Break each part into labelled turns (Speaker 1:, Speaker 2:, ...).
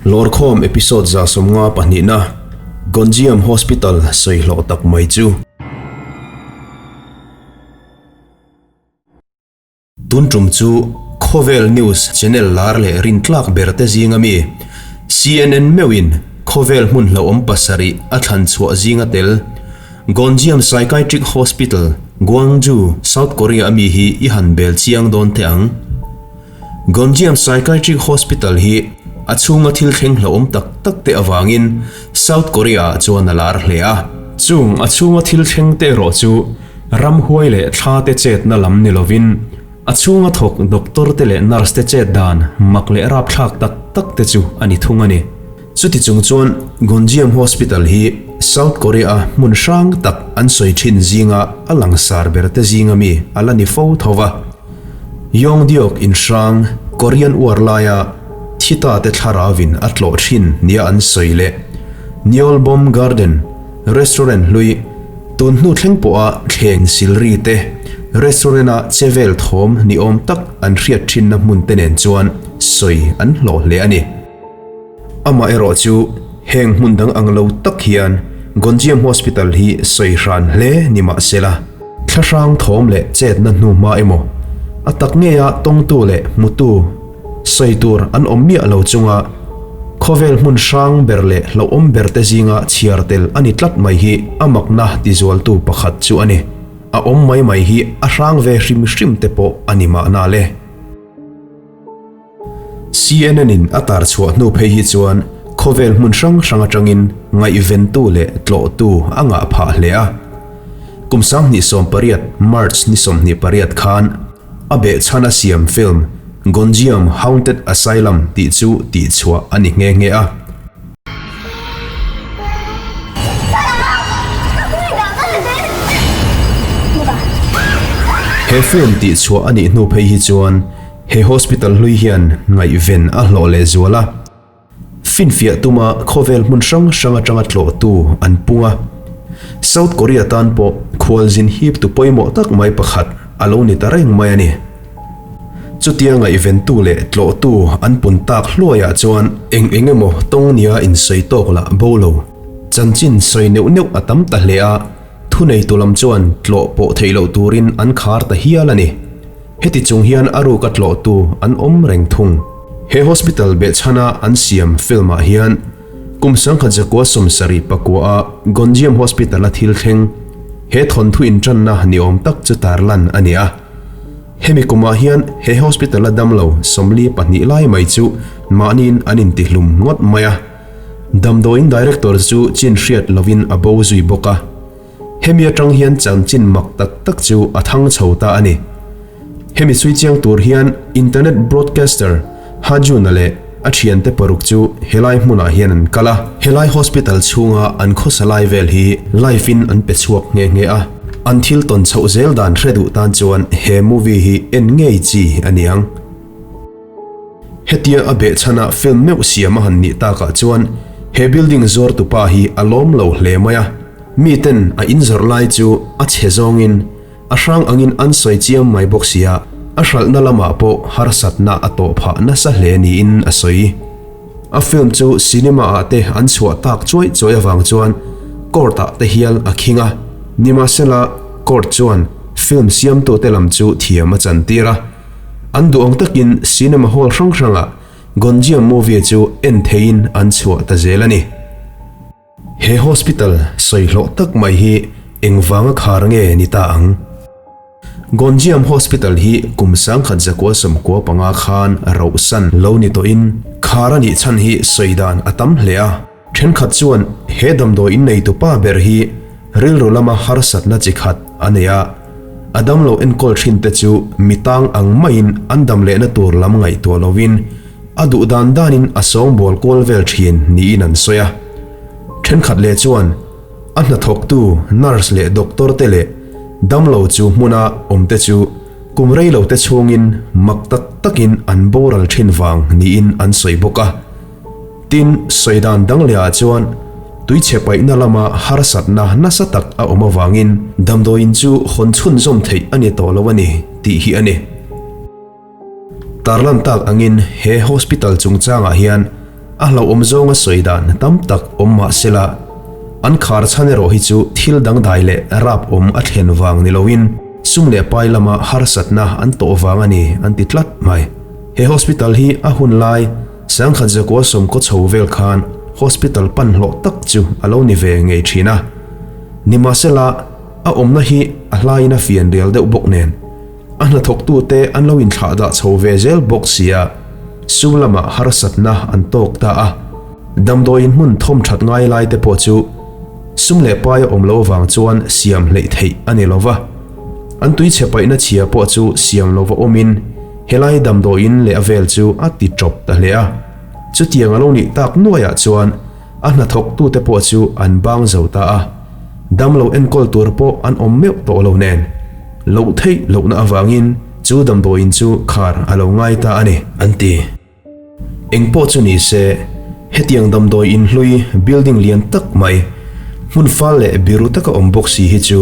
Speaker 1: Lawrkhawm episode 152 na Gonjiam Hospital sawi hlawh tak mai chu. Tun tum chu khawvel news channel lar leh rintlak ber te zinga mi CNN meuhin khawvel hmun hlauhawm pasarih a thlan chhuah zinga tel Gonjiam Psychiatric Hospital, Gwangju, South Korea a mi hi i han bel chiang dawn teh ang. Gonjiam Psychiatric Hospital hi a chhunga thil thleng hlauhawm tak tak te avangin South Korea ah chuan a lar hle a. Chung a chhunga thil thleng te erawh chu ramhuai leh thla te chetna lam ni lovin a chhunga thawk doctor te leh nurse te chet dan mak leh rapthlak tak tak te chu a ni thung a ni. Chuti chung chuan Gonjiam Hospital hi South Korea a hmun hrang tak an sawi thin zinga a langsar ber te zinga mi a la ni fo tho va. Yongdeok in hrang Korean War laia thi ta te thlaravin a tlawh thin nia an sawi leh Neolbom Garden Restaurant hlui tun hnu thleng pawha thleng silri te restaurant a che vel thawm ni awm tak an hriat thinna hmun te nen chuan sawi an hlawh hle a ni. Amaherawhchu heng hmun dang ang lo tak hian Gonjiam Hospital hi sawi hran hle ni mah sela, thlahrang thawm leh chetna hnu hma emaw, a tak ngeia tawngtu leh hmutu sawi tur an awm miah lo chunga khawvel hmun hrang ber leh hlauhawm ber te zinga chhiar tel a ni tlat mai hi a makna tizualtu pakhat chu a ni. A awm mai mai hi a hrang ve hrim hrim te pawh a ni mahna le. CNN in a tar chhuah hnu phei hi chuan khawvel hmun hrang hrang atangin ngaihventu leh tlawhtu a ngah phah hle a. Kum 2018 March ni 28 khan a behchhan a siam film Gonjiam Haunted Asylum tih chu tihchhuah a ni nghe nghe a. He film tihchhuah a nih hnu phei hi chuan He hospital hlui hian ngaihven a hlawh leh zual a, finfiah tuma khawvel hmun hrang hrang atanga tlawhtu an pung a. South Korea tan pawh khualzin hiptu pawimawh tak mai pakhat a lo ni ta reng mai a ni. Chutia ngaihventu leh tlawhtu an pun tak hluaiah chuan eng eng emaw tawng nia insawi tawk lah bo lo. Chanchin sawi neuh neuh a tam ta hle a, thuneitu lam chuan tlawh pawh theih loh turin an khar ta hial a ni. Heti chung hian a ruka tlawhtu an awm reng thung. He hospital behchhana an siam film ah hian kum 1974 a Gonjiam Hospital a thil thleng he thawnthu intanna ni awm tak chu tarlan a ni a. Hemi kumah hian he hospital a damlo 42 lai mai chu mahniin an intihlum ngawt mai a. Damdawiin director chu chin hriat lovin a bo zui bawk a. Hemi atang hian chanchin mak tak tak chu a thang chho ta a ni. Hemi chhui chiang tur hian internet broadcaster Hajun-a leh a thiante paruk chu helai hmunah hian an kal a. Helai hospital chhunga an khawsa lai vel hi live in an pe chhuak nghe nghe a. An thil tawn chhoh zel dan hre duh tan chuan he movie hi en ngei chi a niang. Hetia a behchhana film meuh siam a han nih takah chuan he building zuartupa hi a lawm lo hle mai a. Miten a inzawrh lai chu a chhe zawngin a hrang angin an sawi chiam mai bawk sia, a hralhna lamah pawh harsatna a tawh phah nasa hle niin a sawi. A film chu cinema ah te an chhuah tak chuai chuai avang chuan court ah te hial a khing a, nimahsela court chuan film siamtute lam chu thiam a chantir a. An duh ang takin cinema hall hrang hrangah Gonjiam movie chu en theiin an chhuah ta zel a ni. He hospital sawi hlawh tak mai hi engvanga khar nge ni ta ang? Gonjiam Hospital hi kum 1995 khan rohsan lo ni tawhin khar a nih chhan hi sawi dan a tam hle a. Thenkhat chuan he damdawi inneitu pa ber hi rilru lama harsatna chi khat a nei a, a damlo enkawl thin te chu mi tang ang maiin an dam lehna tur lam ngaihtuah lovin a duh dan danin a sawngbawl kual vel thin niin an sawi a. Thenkhat leh chuan a hnathawktu nurse leh doctor te leh damlo chu hmuna awm te chu kum reilo te chhungin mak tak takin an boral thin vang niin an sawi bawk a. Tin, sawi dan dang lehah chuan tuichhe paihna lama harsatna nasa tak a awm avangin damdawiin chu hawn chhunzawm theih a ni tawh lo a ni tih hi a ni. Tarlan tak angin he hospital chungchangah hian A hlauhawm zawnga sawi dan tam tak awm mah sela, an khar chhan erawh hi chu thil dangdai leh rap awm a thlen vang ni loin sum leh pai lama harsatna an tawh vang a ni an ti tlat mai. He hospital hi a hun lai Sangkhat zakua sawmkaw chho vel khan hospital pan hlawh tak chu a lo ni ve ngei thin a. Nimahsela, a awmna hi a hlaiin a fian rial deuh bawk nen, a hnathawktute an lo inthlah dah chho ve zel bawk sia, sum lamah harsatna an tawk ta a. Damdawiin hmun thawm that ngai lai te pawh chu sum leh pai a awm lo avang chuan siam hleih theih a ni lo va. An tuichhe paihna chhia pawh chu siam lova awmin helai damdawiin leh a vel chu a ti tawp ta hle a. Chutiang a lo nih tak nuaiah chuan a hnathawktute pawh chu an bang zo ta a, damlo enkawl tur pawh an awm meuh tawh lo nen, loh theih lohna avangin chu damdawiin chu khar a lo ngai ta a ni, an ti. Eng pawh chu ni se, hetiang damdawi inhlui building lian tak mai, hmun fal leh biru taka awm bawk si hi chu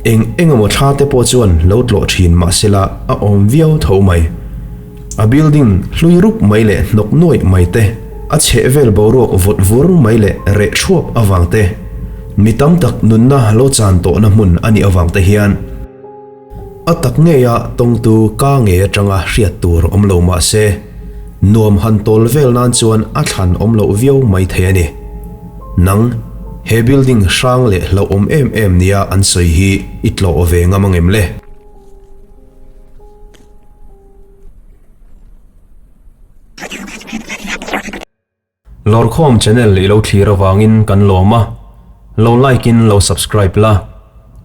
Speaker 1: eng eng emaw thla te pawh chuan lo tlawh thin mah sela a awm viau tho mai. A building hlui rup mai leh hnawk nuaih mai te, a chhehvel boruak vawt vur mai leh reh thuap avang te, mi tam tak nunna lo chan tawhna hmun a nih avang te hian, A tak ngeia tawngtu ka ngei atanga hriat tur awm lo mah se, nuam han tawl vel nan chuan a thlan awm loh viau mai thei a ni. Nang, he building hrang leh hlauhawm em em nia an sawi hi i tlawh ve ngam angem le? Lawrkhawm channel i lo thlir avangin kan lawm a, lo like in lo subscribe la,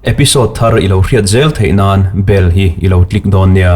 Speaker 1: episode thar i lo hriat zel theih nan bell hi i lo click dawn nia.